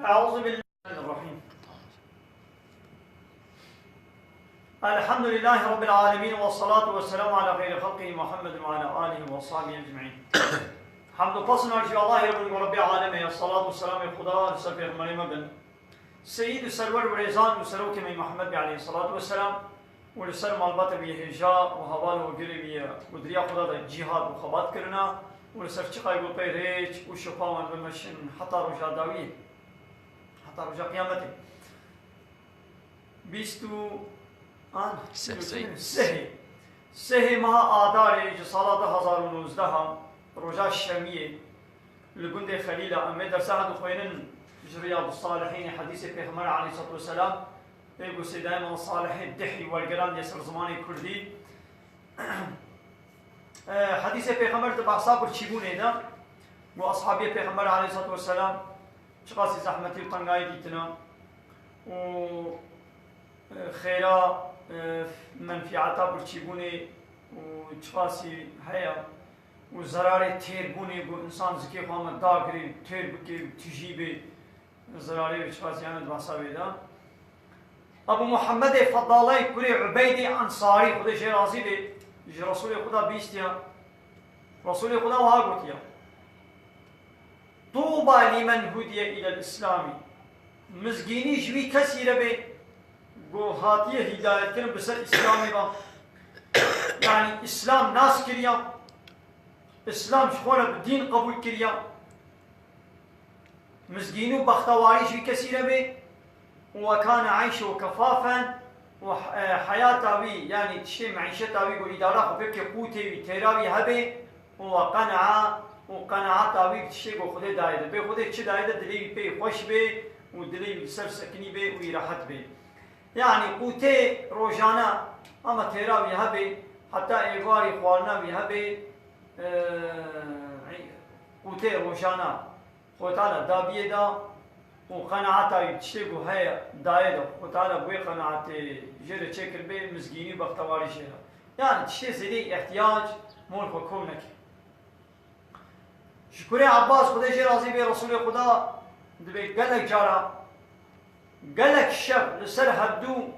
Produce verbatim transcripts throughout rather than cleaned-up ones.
أعوذ بالله الرحمن الرحيم. الحمد لله رب العالمين، والصلاة والسلام على خير خلقه محمد وعلى آله وصحبه أجمعين. Hemd û pesn ji Allahê Reb û Rebê Alemê ye, salat û selamê Xuda li ser Pêxemberê me bin, Seyîd û Serwer û Rêzan û Serokê me Muhammed Bey aleyhissalatu vesselam û li ser malbata wî hêja û heval û girê wî ye û di riya Xuda de cîhad û xebat kirina û li ser çiqay ku pey rêç û şopa wan bimeşin heta roja dawiyê. Heta roja qiyametê. Bîst û an Sehê. Sehê. Sehê meha Adarê ji sala du hezar û nozdeh a, roja şemiyê, li gundê Xelîla, em vê dersa hevdu xwênin ji Riyadus Salihînê, hedîsê Pêxember aleyhissalatu vesselam, ê ku Seydayê Mala Salihê Dihî wergerandiye ser zimanê kurdî. E, hedîsê Pêxember di behsa birçîbûnê de, ku ashabiyê Pêxember aleyhissalatu vesselam çiqasî zehmetî û tengayî dîtina û, e, xêra, e, menfîeta birçîbûnê û çiqasî heye û zerarê têrbûnê ku însan zikê xwe me dagirê, têr bike û tijî bê, zerarê wê çiqasî hene di behsa wê de. Ebu Muhammedê Fedalay kurê Ubeydê Ensarî, Xwedê jê razî bê, ji Resulê Xuda bîstiya. Resulê Xuda wiha gotiye, "Tuba limen hudiye ilel Îslamî." Mizgînî ji wî kesî re bê, ku hatiye hîdayetkirin bi ser Îslamê ve. Yanî Îslam nas kiriya, Îslam ji xwe re bi dîn qebûl kiriya. Mizgînî û bextewarî ji wî kesî re bê. Û we kane eyşo kefafen û, e, heyata wî, yanî tiştê meîşeta wî ku îdara xwe pê bike, qûtê wî, têra wî hebe. Û we qenea, û qeneata wî bi tiştê ku Xwedê daye de. Pê Xwedê çi daye de, dilê wî pê xweş bê û dilê wî li ser sekinî bê û wî rehet bê. Yanî qûtê rojane, ama têra wî hebe, heta êvarî xwarina wî hebe, e, qûtê rojane Xwedê Teala dabiyê de û qenaeta wî tiştê ku heye daye de, Xwedê Teala bi wê qenaetê jê re çêkiribê, mizgînî û bextewarî jê re. Yanî tiştê zêdeyî îhtiyac mol xwe kom neke. Ji kurê Abbas, Xwedê jê razî bê, Resûlê Xuda dibê gelek cara, gelek şev li ser hevdû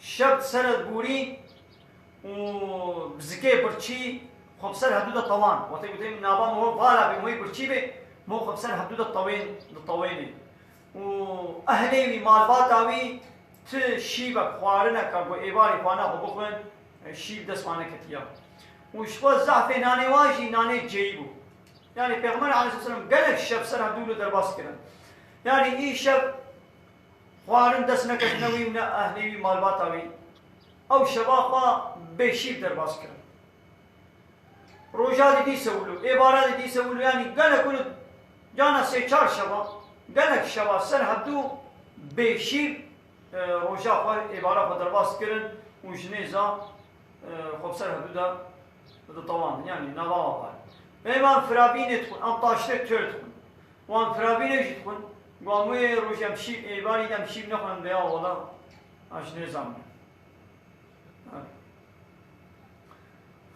şev di ser re dibûrî û bi zikê birçî xwe bi ser hevdû de tewan. Wextê ku tê nava mo vala bê, mo birçî bê, mo xwe bi ser hevdû de tewên, ditewênê. Û ehlê wî, malbata wî ti şîvek, xwarineka ku êvarî xwarina xwe bixwin, şîv dest wan neketiya. Û ji xwe zehfê nanê wan jî nanê cêyî bû. Yanî Pêxember aleyhisselam gelek şev ser hevdû li derbas kirin. Yanî î şev xwarin dest neketine wî û ne ehlê wî, malbata wî. Ew şeva xwe bê şîv derbas kirin. Roja dî dîse wilo, êvara dî dîse wilo, yanî gelek wilo, cana sê çar şeva, gelek şeva ser hevdû bê şîv, e, roja xwe, êvara xwe derbas kirin û ji nêza, e, xwe bi ser hevdû de ditewandin, yanî nava wan. Ê wan firavînê dixwin, em taştê têr dixwin. Wan firavînê jî dixwin, wan wê rojê em şîv, êvarî de em şîv nexwin, vêya wela, a ji nêza min.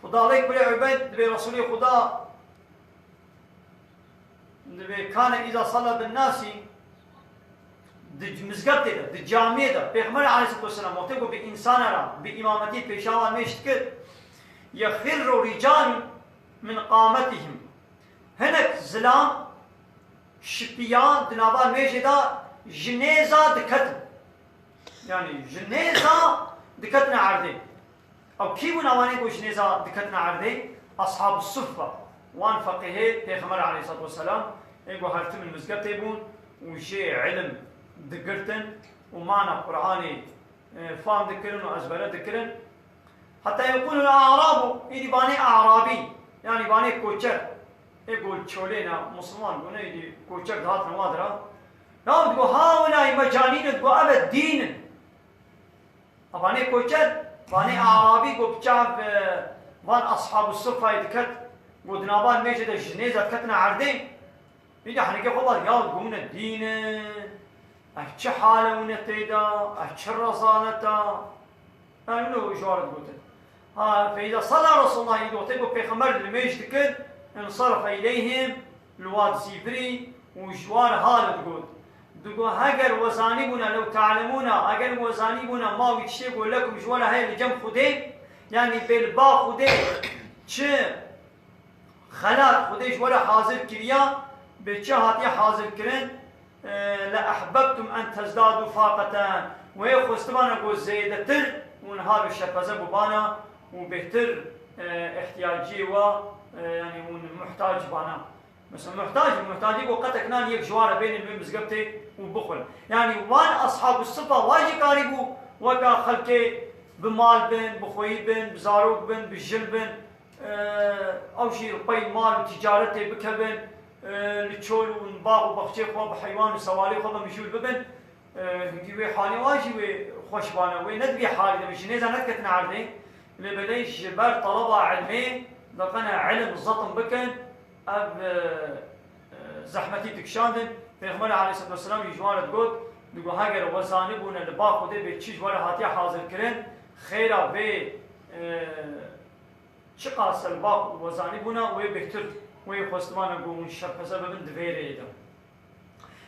Fudalê kurê Ubeyd dibê Resûlê Xuda dibê kane îza salla bin nasî, di mizgeftê de, di camiyê de, Pêxember aleyhisselatu vesselam wextê ku bi însana re, bi îmametî pêşa wan mêj dikir, yexirru ricalun min qametihim. Hinek zilam, şipiyan di nava mêjê de ji nêza diketin. Yanî ji nêza diketine erdê. Ew kî bûn ewanê ku ji nêza diketine erdê? Ashabu Suffa. Wan feqîhê Pêxember aleyhisselatu vesselam, ê ku her tim li mizgeftê bûn û jê ilim digirtin û mana Qur'anê, e, fam dikirin û ezbere dikirin. Heta yeqûlul a'rabu, êdî vanê a'rabî, yanî vanê koçer. Ê ku li çolê ne, misilman bûne, êdî koçer dihatin wan dira. Ya digo, haulâi mecanîn, digo, ev e dîn in. A vanê koçer, vanê a'rabî ku bi çav, e, van ashabu suffayê diket, ku di nava mêjê de ji nêza diketine erdê. Îca henekê xwe vat, ya gûne dîn e, ev çi hal e wine tê de, ev çi rezalet e. Yanî wilo ji wan re digotin. Ha, fe îza salla Resûlullah, îdî wextê ku Pêxember li mêj dikir, insarafe îleyhim, li wan dizîvirî û ji wan re hal digot. Digo, heger we zanîbûna, lew te'lemûna, heger we zanîbûna ma wî tiştê ku lekum ji we re heye li cem Xwedê, yanî bê li ba Xwedê çi xelat Xwedê ji we re hazir kiriya, bê çi hatiye hazir kirin, e, le ehbebtum en tezdadu faqeten, wê xwestibana ku zêdetir hûn ha bi şepeze bibana û bêhtir, e, ihtiyaciyê we, e, yanî hûn muhtac bana. Mesela muhtac, muhtacî ku qetek nan yek ji wan re bênin wê mizgeftê û bixwin. Yanî wan ashabû sifa wa jî karîbû weka xelkê bi mal bin, bi xweyî bin, bi zarok bin, bi jin bin, e, ew jî li pey mal û ticaretê bikevin, e, li çol û bax û baxçê xwe bi heywan û sewalê xwe be mijûl bibin. E, hingî wê halê wan jî wê xweş bana, wê ne di vê halê de be, ji nêza nediketine erdê. Lê belê ji ber teleba ilmê, diqene ilim zetim bikin, ev, e, e, zehmetî dikişandin. Pêxember aleyhisselatu vesselam jî ji wan re digot, digot, heger we zanibûne li ba Xwedê bê çi ji we re hatiye hazirkirin, xêra vê, e, çiqas li ba we zanibûne, wê bêhtir, wê xwestibane ku hûn şerpeze bibin di vê rêyê de.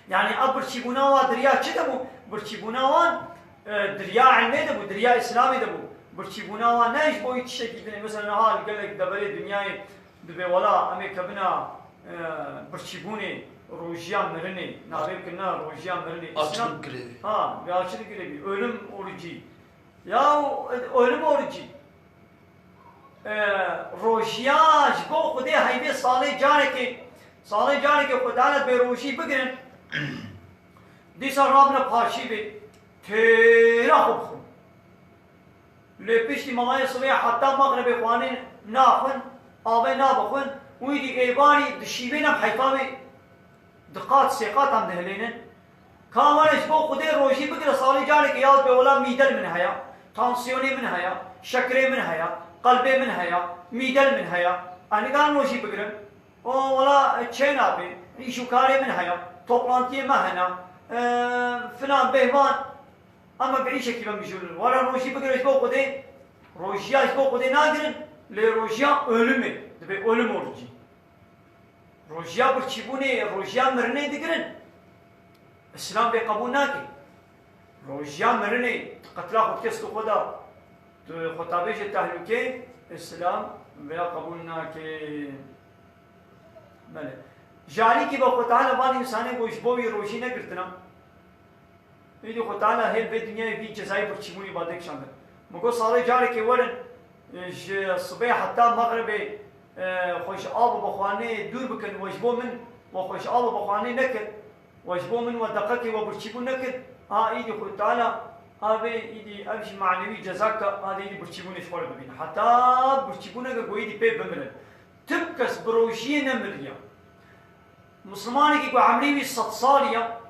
Yanî ev birçîbûna wan di riya çi de bû? Birçîbûna wan, e, di riya ilmê de bû, di riya Îslamê de bû. Birçîbûna wan ne ji bo wî tiştekî din e. Mesela niha li gelek deverê dinyayê dibê wela em ê kevina, e, birçîbûnê, rojiya mirinê, navê kirina rojiya mirinê. Îslam, açlık grevi. Ha, bir açlık grevi, ölüm orucu. Ya, e, ölüm orucu. E, rojiya ji bo Xwedê heyvê salê carekê, salê carekê Xwedê dibê rojî bigirin, dîsa rabine paşî bê, têra xwe bixwin. Lê piştî malayê sibê heta mexribê xwanê naxwin, avê nabixwin, wî dî êvarî dişîvên em heyfa wê. Di qat sê qat em dihilênin. Ka were ji bo Xwedê rojî bigire, salê carekê ya dibê wela mîde li min heye, tansiyonê min heye, şekerê min heye, qelbê min heye, mîde li min heye. Ez nikarim rojî bigirim. O wela çê nabe, îş û karê min heye, toplantiyê me hene, e, filan behman. Em bi îşekî ve mijûl in. Were rojî bigire ji bo Xwedê, rojiya ji bo Xwedê nagirin, lê rojiya ölümê, dibê ölüm orucu. Rojiya birçîbûnê, rojiya mirinê digirin. Îslam vê qebûl nake. Rojiya mirinê, tu qetla xwe dike stû xwe de, tu xwe tabêje tehlûkê, Îslam vêya qebûl nake. Belê. Ji alîkî ve Xwe Teala van însanê ku ji bo wî rojî negirtina. Îdî Xwe Teala hêl vê dinyayê vî cezayê birçîbûnê ba dê kişandin. Min got, salê carekê werin, e, ji sibê heta mexribê, e, xwe ji av û bixwanê dûr bikin, we ji bo min, we xwe ji av û bixwanê nekir, we ji bo min we deqekê we birçîbûn nekir, a îdî Xwe Teala, a vê îdî ev jî manewî cezak ka, a dê îdî birçîbûnê ji xwe re bibîne. Heta birçîbûneke ku îdî pê bimirin. Tim kes bi rojiyê nemiriya. Mislimanekî ku emrê wî sed salî ya,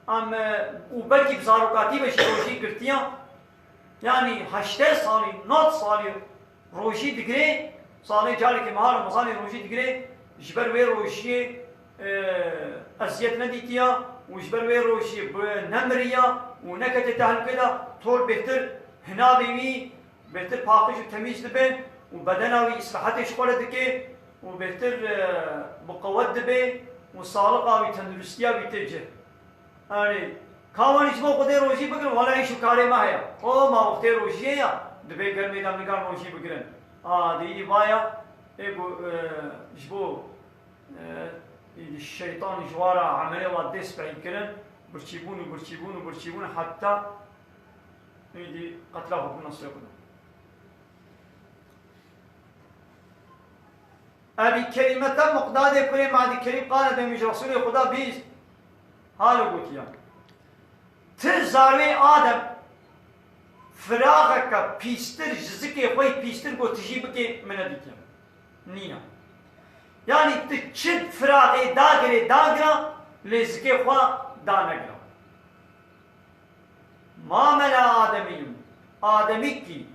em, e, û belkî bi zarokatî ve jî rojî girtiya, yanî heştê salî, nod salî rojî digirê, salê carekê meha Remezanê rojî digirê, ji ber wê rojiyê, e, eziyet nedîtiya û ji ber wê rojiyê bi nemiriya û neketê tehlûkê de tor bêhtir hinavê wî bêhtir paqij û temîz dibe û bedena wî îsrehetê ji xwe re dike û bêhtir, e, bi qewet dibe û saliqa wî, tenduristiya wî tê cih. Yanî, ka wan ji bo Xwedê rojî bigirin, wela îş û karê me heye. O, ma wextê rojiyê ya, dibê germê de em nikarin rojî bigirin. A, dê îdî vaya, ê ku, e, ji bo, e, îdî şeytan ji wa re emelê wa dê spehî kirin, birçîbûn û birçîbûn û birçîbûn heta Îdî qetla xwe bûna sê xwe. Ebî Kerîmete Miqdadê kurê Madî Kerîm qale demî ji Resûlê Xuda bîst halo gotiya. Ti zarwê Adem firaxeke pîstir ji zikê xwe yî pîstir gotijî bikê min nedîtiye. Nîna. Yanî ti çi firaxê dagirê dagira lê zikê xwe danegira. Ma mela ademiyun, ademîkî,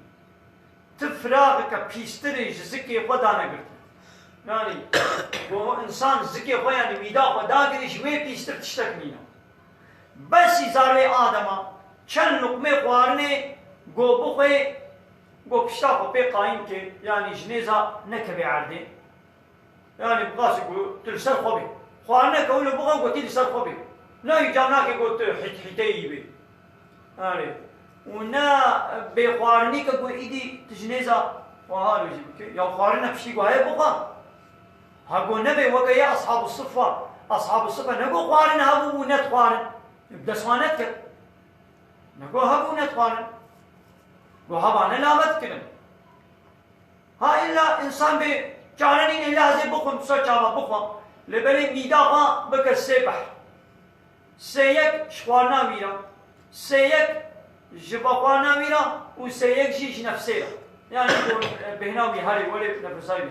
ti firaxeke pîstirê ji zikê xwe danegirtin. Yanî, ku însan zikê xwe, yanî mîda xwe dagirê, ji wê pîstir tiştek nîne. Besî zarê Adema çend luqmê xwarinê go bixwê, go pişta xwe pê qayîm ke, yanî ji nêza nekeve erdê. Yanî, bi qasî ku tu li ser xwe bî. Xwarineke wilo bixe, gotî li ser xwe bî. Ne îcab nake ku tu hît-, hîteyî bî. Erê. Û ne bêxwarinî ke ku îdî tu ji nêza wiha re jî bike. Ya xwarine piştî ku heye bixwe. Ha ku nebe weke ya Ashabû Suffa. Ashabû Suffa ne ku xwarin hebû û nedixwarin. Bi dest wan nedikir. Ne ku hebû nedixwarin. Ku heba ne lave dikirin. Ha îlla însan bê çare nîne, lazê bixwim, ser çava bixwim. Lê belê mîda xwe bike sê behr. Sê yek ji xwarina wî re, sê yek ji vexwarina wî re û sê yek jî ji nefsê re. Yani ku, e, bêhna wî herê werê nefesa wî.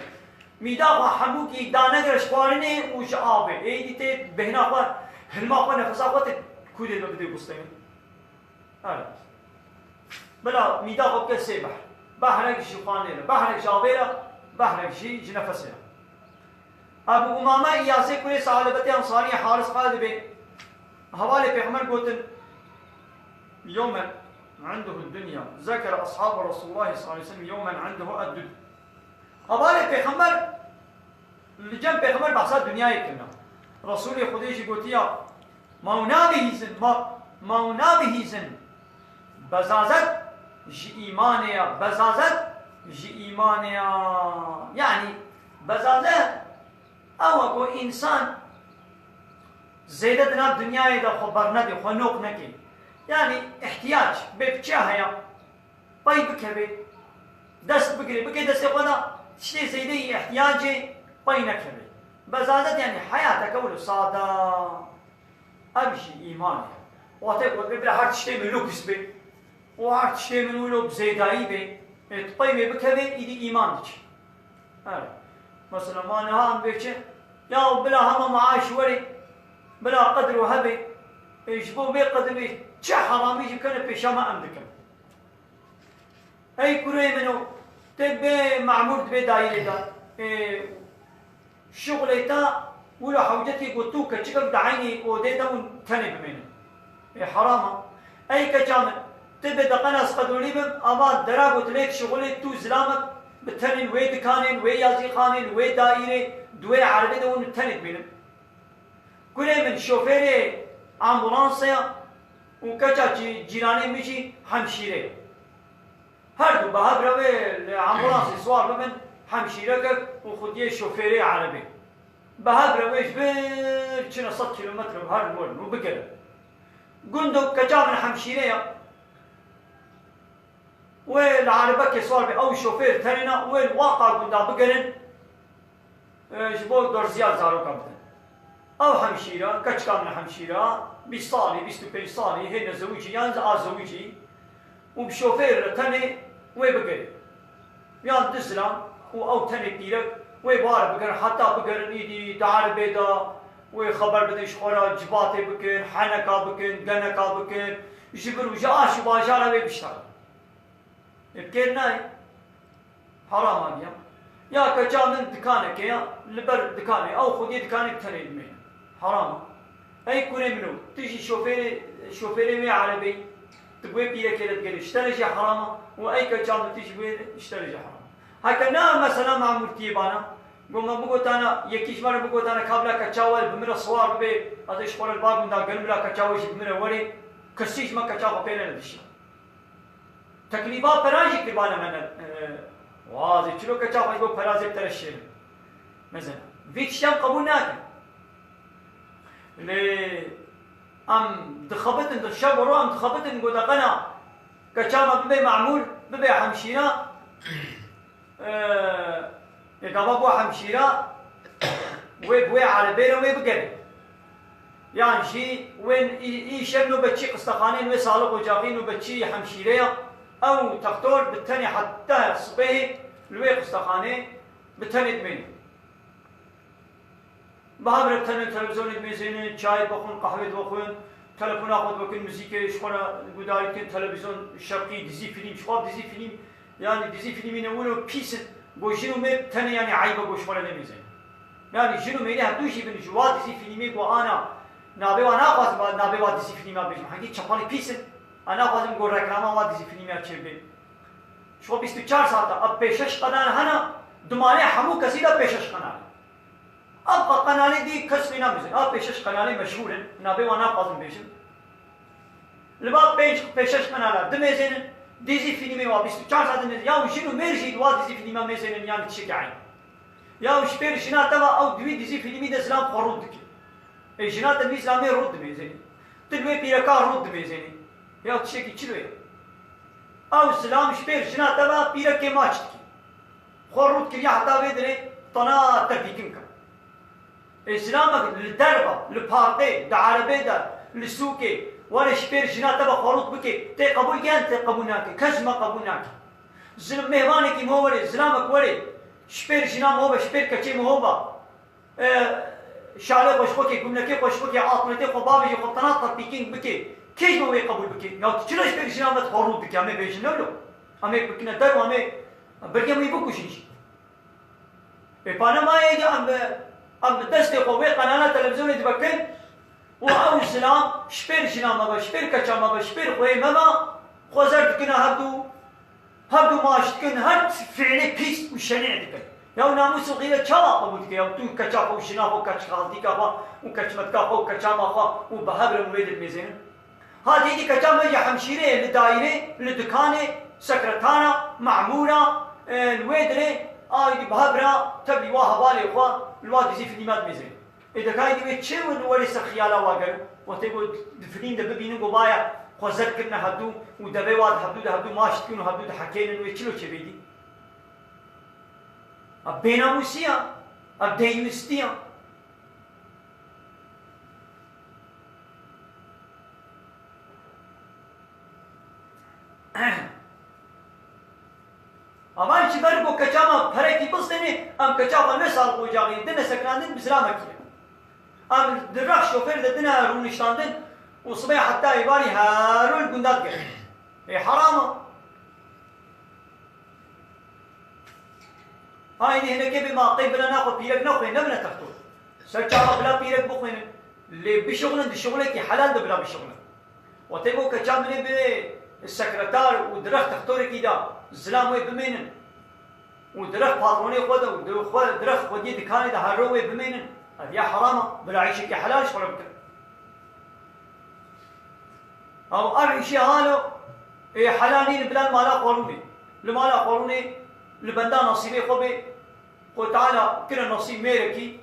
Mîda xwe hemûkî danegire ji xwarinê û ji avê. Êdî tê bêhna xwe, hilma xwe, nefesa xwe tê kûdê ve bidê gustê. Erê. Bila mîda xwe bike sê behr. Behrek ji xwarinê re, behrek ji avê re, behrek jî ji nefesê re. Ebu Umame Îyasê kurê Se'lebetê Ensarî Haris qal dibê, hevalê Pêxember gotin, "Yewmen indehu dunya, zekere ashabu Resulullahi sallallahu aleyhi ve sellem yewmen indehu ed-dunya." Hevalê Pêxember li cem Pêxember behsa dinyayê kirina. Resûlê Xwedê jî gotiya, "Ma hûn nabihîzin, ma, ma hûn nabihîzin. Bezazet ji îmanê ya, bezazet ji îmanê ya." Yani bezazet ew e ku însan zêde di nav dinyayê de xwe bernedê, xwe noq neke. Yani ihtiyac bê bi çi heye? Pey bikeve, dest bigire, bike destê xwe de, tiştê zêdeyî ihtiyacê pey nekeve. Bezazet yani heyateke wilo sade. Ev jî îman e. Wate ku bila her tiştê min lûks be û her tiştê min wilo bi zêdayî be, ê, tu pey wê bikeve, îdî îman diçe. Evet. Mesela ma niha em bê çi? Ya bila hema maaş were, bila qedr û hebe, ê, ji bo vê qedrê çi heramî jî bikene pêşa me em dikin. Ey kurê min o, tê bê memûr dibê daîrê de. Ê, şixulê te wilo hewcetê ku tu keçikek di eynî odê de hûn tenê bimênin. Ê, heram e. Ey keça min, tu bê deqena ez qedolî bim, ama dera ku tu lê dişixulî tu zilamek bi tenên wê dikanên, wê yazîxanên, wê daîrê, di wê erebê de hûn tenê bimênin. Kurê min şofêrê ambulansê ya û keça cî-, cîranê min jî hemşîre ye. Her du bi hev re wê li ambulansê siwar bibin, hemşîrekek û xwediyê şofêrê erebê. Bi hev re wê ji vir çine sed kîlometre bi hev werin û bigerin. Gundok keça min hemşîre ye. Wê li erebekê siwar be, ew şofêr tenê ne, wê li waqa gunda bigerin, e, ji bo dorziya zaroka bidin. Ew hemşîre, keçika min hemşîre, bîst salî, bîst û pênc salî, hêne zewicî, yan a zewicî û bi şofêr re tenê wê bigere. Yan du zilam û ew tenê pîrek, wê bi ware bigerin, heta bigerin îdî di erebê de wê xeber bidin ji xwe re, civatê bikin, heneka bikin, geneka bikin, ji vir û ji aş û bajara wê biştexin. Ê, bi kêr nayê. Heram a diya. Ya keça min dikaneke ya, li ber dikanê, ew xwediyê dikanê bi tenê dimêne. Heram a. Ey kurê min o, tu jî şofêrê, şofêrê wê erebeyî, tu bi wê pîrekê re digerê, ji te re jî heram a û ey keça min tu jî wê, ji te re jî heram a. Heke ne mesela memûrtiyê bana, go me bigotana, yekî ji me re bigotana, ka bila keça we bi min re siwar bibe, ez ê ji xwe re li ba gunda gerim, bila keça we jî bi min re were, kesî ji me keça xwe pê nenedişa. Teklîfa pera jî kiribane me ne, e, wazê çilo keça xwe ji bo pera zê bi te re şêrin. Mezin. Vê tiştan qebûl nakin. Lê em dixebitin, di şev û roj em dixebitin, got, "Qena keça me bibe memûr, bibe hemşîra." Ee, ê gava bo hemşîra, wê bi wê erebê re wê bigere. Yan jî wê î-, îşev nobetçî qistexanê, wê saliq ocaxî nobetçî hemşîre ya. Ew textor bi tenê heta sibehê li wê qistexanê bi tenê dimêne. Bi hev re bi tenê televîzyonê dimêzênin, çayê dixwin, qehwê dixwin, telefona xwe dikin, muzîkê ji xwe re gudarî dikin, televîzyon şerqî, dizî, fîlm, ji xwe dizî, fîlm, yanî dizî, fîlmî ne wilo pîs in, go jin û mêr tenê, yanî eyb e go ji xwe re nemêzênin. Yanî jin û mêrî hevdû jî bin ji wa dizî, fîlmê go ana navê wa naxwazim, navê wa dizî, fîlmî ya bêjim, hengî çepalî pîs in, a naxwazim go reklama wa dizî, fîlmî ya çêbê. Ji xwe bîst û çar saet e, ev pêşeş qedane hene, di malê hemû kesî de pêşeş qedane. Ev qenalê dî kes wê namêzin. Ev pêşeş qenalê meşhûr in. Navê wan naxwazim bêjim. Li ba pênc pêşeş qenala dimêzênin. Dîzî fîlmê wa bîst û çar saet dimêzin. Ya jin û mêr jî li wa dîzî fîlma mêzênin yan tiştekî eyn. Ya ji pêr jina te ve ew di wî dîzî fîlmî de zilam xwe rût dike. Ê jina te wî zilamê rût dimêzênî. Tu li wê pîreka rût dimêzênî. Ya tiştekî çilo ye? Ew zilam ji pêr jina te ve pîrekê maç dike. Xwe rût kiriye heta vê dirê tana te pîkin ke. Ê zilamek li derve, li parkê, di erebê de, li sûkê, were ji pêr jina te ve xwe rût bike, tê qebûl ke yan tê qebûl nake? Kes ji me qebûl nake. Zilim mêvanekî min ho were, zilamek were, ji pêr jina min ho ve, ji pêr keçê min ho ve. E, şalê xwe ji xwe ke, gumnekê xwe ji xwe ke, atletê xwe bavêje xwe tena te pîkin bike. Kê ji me wê qebûl bike? Ya tu çilo ji pêr jina me xwe rût dike? Em ê bêjin ne wilo. Em ê bikine derve, em ê birgem wî bikujin jî. Ê, pa nema êdî em bi, em bi destê xwe wê qenala televîzyonê divekin û ew zilam ji pêr jina me ve, ji pêr keça me ve, ji pêr xweyê me ve xwe zer dikine hevdû, hevdû maç dikin, her fiilê pîs û şenê dikin. Ya namûs û xîret çawa qebûl dike? Ya tu keça xwe û jina xwe û keç xaltîka xwe û keçmetka xwe û keça ma xwe û bi hev re wê dimêzênin? Ha dîdî keça me ji hemşîreyê li dayîrê, li dikanê, sekretara, memûra, e, li wê dirê, a dî bi hev re tevlî wa hevalê xwe li wa dizî filîma dimêzin. Ê dekayî dî wê çi win werê ser xiyala wa gelo? Wextê ku di filîm de bibînin ku vaya xwe zed kirine hevdû û devê wa di hevdû de hevdû maç dikin û hevdû dihekênin, wê çilo çêbê dî? Ev bênamûsî ya, ev deyyûstî ya. Avan ji ber ku keça me perekî bistênê, em keça xwe ne sal ocaxê, dine sekinandin bi zilamekî ye. Em di rex şofêr de dine rûniştandin û sibê heta êvarî hero li gunda digerin. Ê heram e. Haydi hinekê bê ma qey bila naxwe pîrek nexwên, nebine textor. Ser çava bila pîrek bixwînin. Lê bişuxulin di şuxulekî helal de bila bişuxulin. Wextê ku keça min ê bê sekretar û di rex textorekî de zilam wê bimênin û di rex patronê xwe de û di xwe, di rex xwediyê dikanê de herro wê bimênin, ev ya heram e. Bila îşekî helal ji xwe re bikin. Ew ev îşê halo ê helal nîn bila li mala xwe rûnê. Li mala xwe rûnê, li benda nesîbê xwe bê. Xwe Teala kire nesîb mêrekî,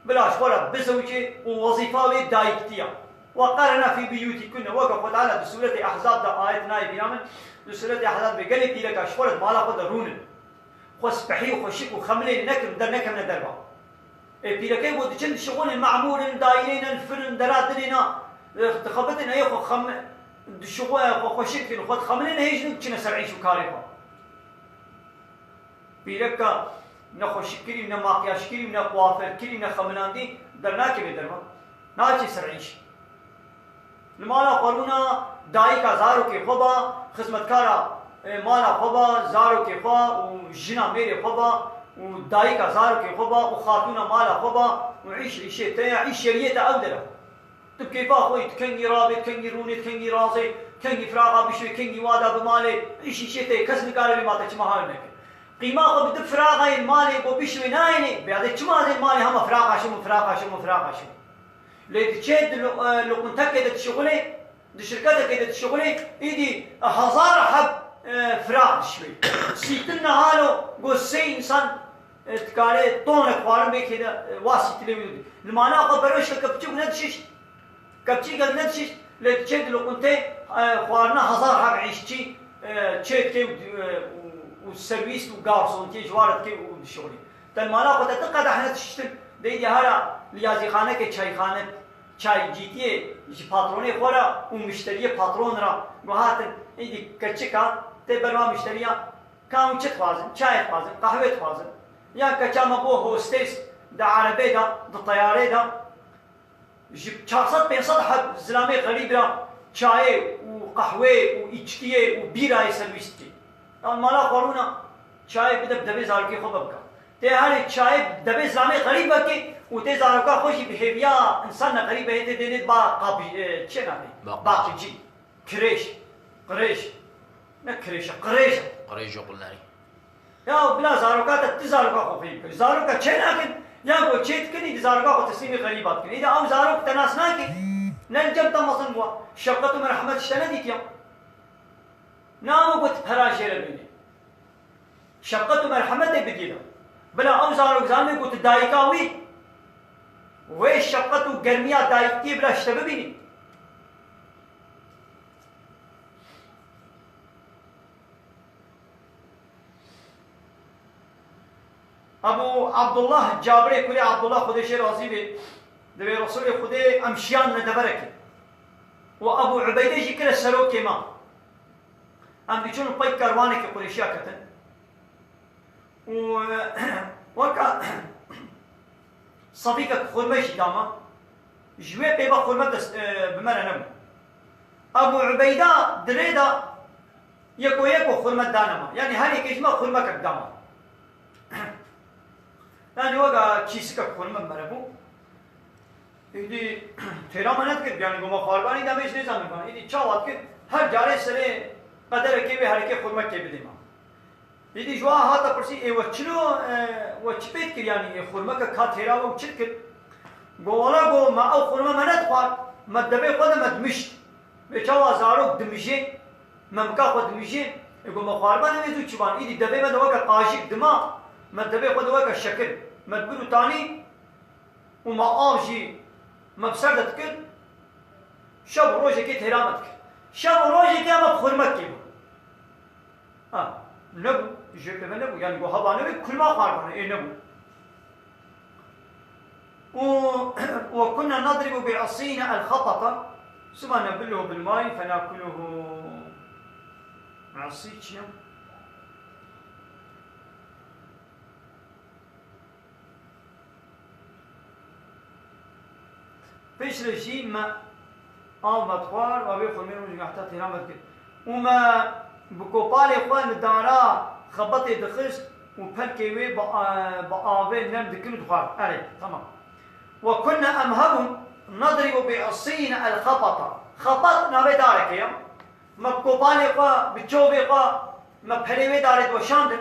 bila ji xwe re bizewicê û wezîfa wê dayiktiya. وقرن في بيوتكن, weke Xwe Teala di Sûretê Ehzab de ayet nayê bîra min, di Sûretê Ehzab bê gelê pîreka ji xwe re di mala xwe de rûnin. Xwe spehî û xweşik û xemilê nekin, dernekevine derva. Ê pîrekê ku diçin dişixulin, memûr in, dayîrê ne, li fir in, dera dinê ne, dixebitin, ê xwe xem-, dişixu-, xwe xweşik dikin, xwe dixemilin, hê jin diçine ser îş û karê xwe. Pîreka ne xweşik kirî, ne makyaj kirî, ne kuafer kirî, ne xemilandî, dernakeve derva. Naçe ser îş. Li mala xwe rûna dayika zarokê xwe ba, xizmetkara, e, mala xwe ba, zarokê xwe û jina mêrê xwe ba û dayika zarokê xwe ba û xatûna mala xwe ba û îş îşê te ya, îş yeriyê te ew dere. Tu bi keyfa xwe yî, tu kengî rabê, tu kengî rûnê, tu kengî razê, tu kengî firaxa bişwê, tu kengî wada bi malê, îş îşê te ye, kes nikare vê ma te çima hal neke. Qîma xwe bi du firaxayên malê ku bişwê nayênê, bi adê çima dê malê hema firaxa şim û firaxa şim û firaxa şim. Lê diçe di lu-, e, luquntekê de dişixulê, di şirketekê de dişixulê, îdî hezar heb, e, firaq dişwê. Sîtin nehalo, got sê însan, e, dikare tonek xwarin bêkê de, e, wa sîtilê wî dî. Li mala xwe beroşkeke piçûk nedişişt, kepçîkek nedişişt, lê diçe di luquntê, e, xwarina hezar heb îşçî, e, çê dikê û, e, û, û serwîst û garsontiyê ji wa re dikê û dişixulê. Te li mala xwe de ti qedeh nedişiştin, de îdî hera li yazîxanekê çayxane, çay cîtiyê ji patronê xwe re û mişteriyê patron re guhatin, îdî keçika tê ber va mişteriya, ka hûn çi dixwazin? Çayê dixwazin, qehwê dixwazin. Yan keça me bû hostês di erebê de, di teyarê de, ji çar sed pênc sed heb zilamê xerîb re çayê û qehwê û îçkiyê û bîrayê serwîs dikê. Yan mala xwe rûna çayê bide bi devê zarokê xwe ve bika. Tê herê çayê bi devê zilamê xerîb vekê û tê zaroka xwe jî bi hêviya însan ne xerîb e, hê tê dênê ba qapî, e, çê navê? Baqicî. Baqicî. Kirêş. Qirêş. Ne kirêş e, qirêj e. Qirêj û qulnerî. Ya bila zaroka te, ti zaroka xwe xwî bikir. Zaroka çê nakin, Ya ku çê dikin, îdî zaroka xwe teslîmî xerîba dikin. Îdî ew zarok te nas nake, ne li cem te mezin bû. Şefqet û merhemet ji te nedîtiye. Ne ew ku tu pera jê re bînî. Şefqet û merhemetê bigîre. Bila ew zarok zanibê ku tu dayika wî, wê şefqet û germiya dayikiyê bila ji te bibînî. Ebu Abdullah, Cabirê kurê Abdullah, Xwedê jê razî bê, dibê Resulê Xwedê em şiyandine deverekê. Û Ebu Ubeyde jî kire serokê me. Em diçûn pey kerwanekî Qurêşiya ketin. Û, e, weka sedîkek xurme jî dama. Ji wê pê ve xurme dest, e, bi me re nebû. Ebu Ubeyda di rê de yeko yeko xurme dane me. Yanî her yekê ji me xurmekek dama. Yanî weka kîsikek xurme bi me re bû. Îdî têra me nedikir, yanî goma xwarbanî demê ji nêzan dikan. Îdî çawa dikir, her carê serê qederekê wê herikê xurmekê bidê me. Îdî ji wan hate pirsî, ê we çilo, e, we çi pê dikir, yanî ê xurmeke ka têra we û çi dikir? Go wela, go me ew xurme me nedixwar, me devê xwe de me dimişt. Bê çawa zarok dimijê, me mika xwe dimijê, ê go me xwarbanê wê zû çiban, îdî devê me de weke qajik dima, me devê xwe de weke şekir, me dibir û tanî, û me av jî me bi ser de dikir, şev û rojekê têra me dikir. Şev û rojekê em bi xurmekê bû. Ha, nebû, ji pê ve nebû. Yanî ku heba newê kulma xwar bûne, ê nebû. Û, وكنا نضرب بعصينا الخطط، ثم نبله بالماء فناكله. Asî çi ye? Piştre jî me av me dixwar, avê xurmê rojek heta têra me dikir. Û me bi kopalê xwe li dara xebetê dixist û pelkê wê bi, bi avê nerm dikir û dixwar. Erê, temam. وكنا أمهب نضرب بعصينا الخطط. Xebat navê darekê ye. Me bi kopalê xwe, bi çovê xwe, me pelê wê darê diweşandin.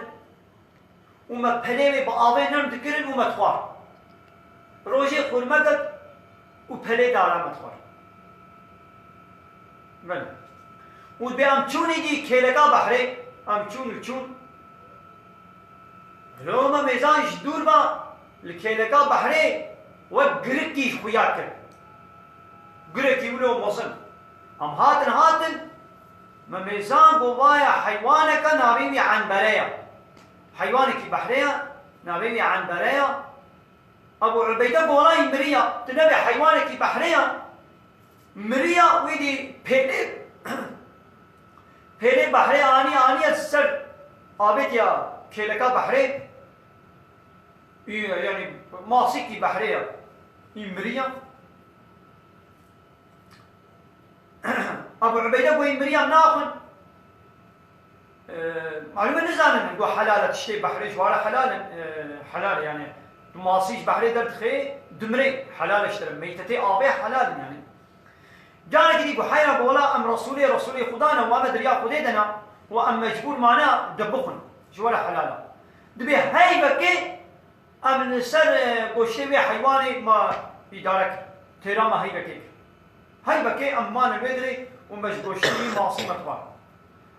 Û me pelê wê bi avê nerm dikirin û me dixwar. Rojê xurmekek û pelê dara me dixwar. Belê. Û dibê em çûnî dî kêleka behrê, em çûn û çûn. Loma mêzan ji dûr ve li kêleka behrê wek girikî xuya kir. Girekî wilo mezin. Em hatin, hatin, me mêzan got, "Vaya heywaneke navê wî Enbere ye." Heywanekî behrê ye, navê wî Enbere ye. Ebu Ubeyde got, "Wela wî miriya, tu nebê heywanekî behrê ye." Miriya, wî dî pêlê, pêlê behrê aniye, aniye ser avêtiya kêleka behrê. Î, yanî masîkî behrê ye. Î miriya. Ebu Ubeyde got, "Î miriya naxwin." E, malûm e nizanin, got, "Helal e, tiştê behrê ji wara helal in, e, helal e, yanî tu masî ji behrê derdixê, dimirê, helal e ji te re, meytetê avê helal in, yanî." Carekî dî got, "Heyra, got, wela em Resûlê, Resûlê Xuda ne, û em ê di riya Xwedê de ne, û em mecbûr mane de bixwin, ji wara helal e." Dibê heyvekê Em li ser, e, goştê wê heywanê me îdare kir. Têra me heyvekê kir. Heyvekê em mane wê dirê û me ji goştê wî masî me xwar.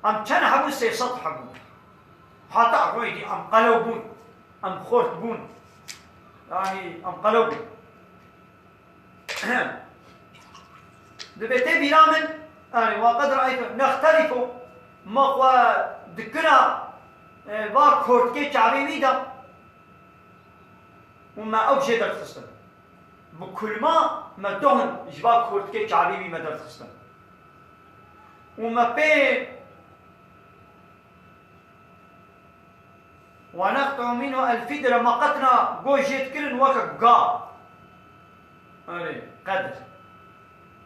Em çend hebûn? Sê sed hebûn. Heta royê dî em qelew bûn. Em xort bûn. Yanî em qelew bûn. Dibê tê bîra min, yanî, وقد رأيت نخترف, me xwe dikira, e, va kortikê çavê wî de. Û me ew jê derdixistin. Bi kulma me dohin ji va kortikê çavê wî me derdixistin. Û me pê ونقطع منه الفدر, me qetna goş jê dikirin weke ga. Erê, qedir.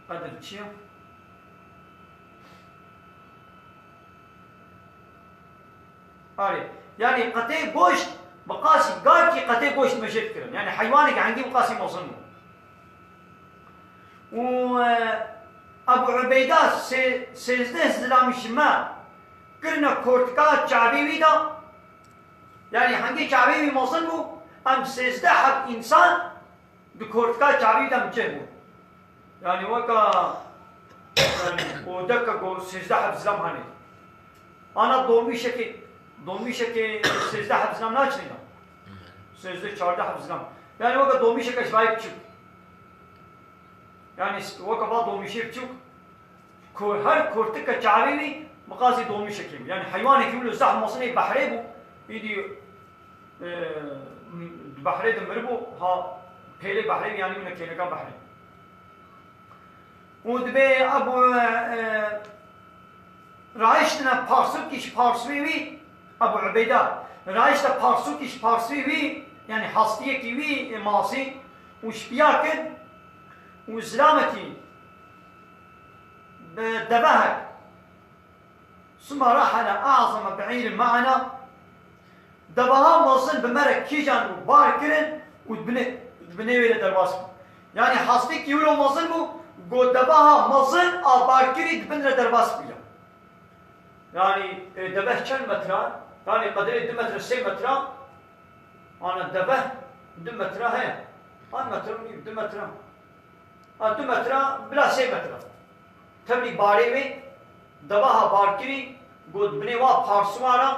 Qedir çi ye? Arê, yanî qetê goşt, bi qasî gakî qetê goşt me jê dikirin. Yanî heywanekî hengî bi qasî mezin bû. Û, e, Ebu Ubeyda sê-, sêzdeh zilamî ji me kirine kortika çavê wî de. Yanî hengî çavê wî mezin bû, Em sêzdeh heb însan di kortika çavî de em cih bûn. Yanî weka, yanî odeka ku sêzdeh heb zilam hene. Ana domîşekê, domîşekê sêzdeh heb zilam naçine da. Sêzdeh, çardeh heb zilam. Yanî weka domîşeke ji vayê biçûk. Yanî s-, weke va domîşê biçûk. Ku her kortika çavê wî miqasî domîşekê bû. Yanî heywanekî wilo zehf mezinê behrê bû. Îdî, e, di behrê de miribû, ha pêlê behrê bû, yanî wina kêleka behrê. Û dibê Ebu, e, rahiştine parsûkî ji parsûyê wî, Ebu Ubeyda, rahişte parsûkî ji parsûyê wî, yanî hastiyekî wî, e, masî, û şpiya kir, û zilamekî bi devehek. Suma rahele a'zama bi'îrin ma'ena. Deveha mezin bi me re kîjan û bar kirin û di binê, di binê wê de derbas bû. Yanî hastîkî wilo mezin bû, ku deveha mezin a barkirî di bin re derbas bû ya. Yanî, e, deveh çend metre? Yanî qedrê du metre, sê metre. Ana deveh du metre heye. An metre û nîv, du metre. A du metre, bila sê metre. Tevlî barê wê, deveha barkirî, got binê wa parsuwa re,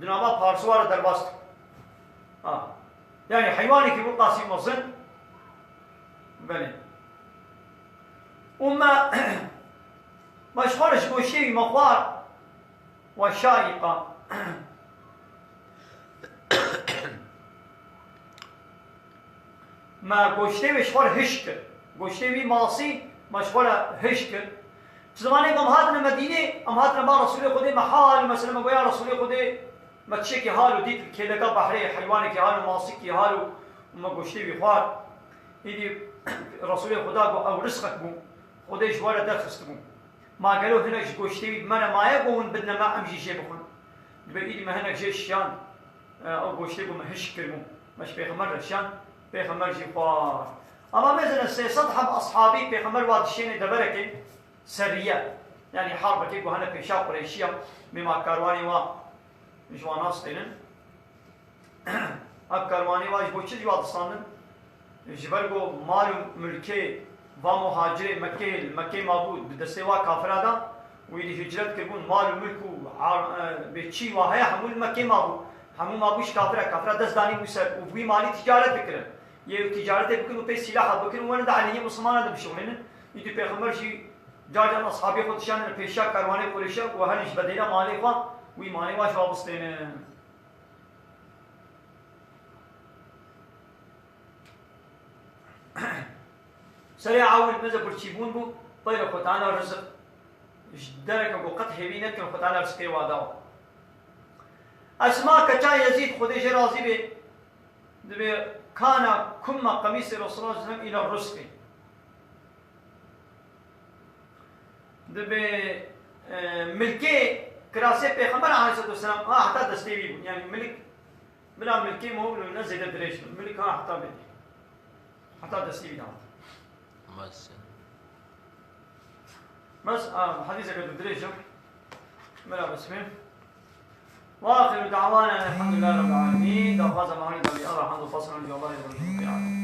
di nava parsuwa re derbas dike. Ha. Yanî heywanekî wî qasî mezin. Belê. Û me, me ji xwe re ji goştê wî me xwar. Ve şaiqa. Me goştê wê ji xwe re hişk kir. Goştê wî masî me ji xwe re hişk kir. Çi zimanê em hatine Medînê, em hatine ba Resûlê Xwedê, me hal û mesele me goya Resûlê Xwedê, me tiştekî hal û dît, kêleka behrê, heywanekî hal û masîkî hal û me goştê wî xwar. Îdî Resûlê Xweda got, ew rizqek bû, Xwedê ji we re derxistibû. Ma gelo hinek ji goştê wî bi me re maye, ku hûn bidine me, em jî jê bixwin. Dibê îdî me hinek jê şiyan, e, ew goştê ku me hişk kiribû, me ji Pêxember re şiyan, Pêxember jî xwar. Ama mezene sê sed heb ashabî Pêxember wa dişêne deverekê serriye. Yanî harbekê ku hene pêşa Qureyşiya, mêma karwanê wa ji wan nas tênin. Ev karwanê wa ji bo çi ji wa distandin? Ji ber ku mal û milkê va muhacirê Mekkeyê li Mekkeyê mabû di destê wa kafira de û êdî hicret kiribûn, mal û milk û har-, e, bê çî wa heye hemû li Mekkeyê mabû. Hemû mabû ji kafira, kafira dest danîbû ser û bi wî malî ticaret dikirin. Yê û ticaretê bikin û pê sîlaha bikin û werin di aleyhê misilmana de bişuxulînin. Îdî Pêxember jî car car ashabê xwe dişanine pêşiya karwanê Qurêşiya ku herin ji bedêla malê xwe wî malê wa ji wa bistênin. Serê ewil meze birçîbûn bû, peyre Xwe Teala rizik ji dereke ku qet hêvî nedikin, Xwe Teala rizqê wa dawa. Esma keça Yezîd, Xwedê jê razî bê, dibê kana kumme qemîsê Resulullah sallallahu aleyhi ve sellem îla rizqî. Dibê, e, milkê kirasê Pêxember aleyhissalatu vesselam, ha, heta destê wî bûn. Yanî milk, bila milkê mewlû ne zêde dirêj bûn. Milk ha heta bê. Heta destê wî de hat. Bes. Bes, a, hedîseke tu dirêj e. Bila bismî. Ve axiru da'wana elhamdülillahi rabbil alemin. Daxwaza me hanî da wî Allah hamd û pasran ji Allah yê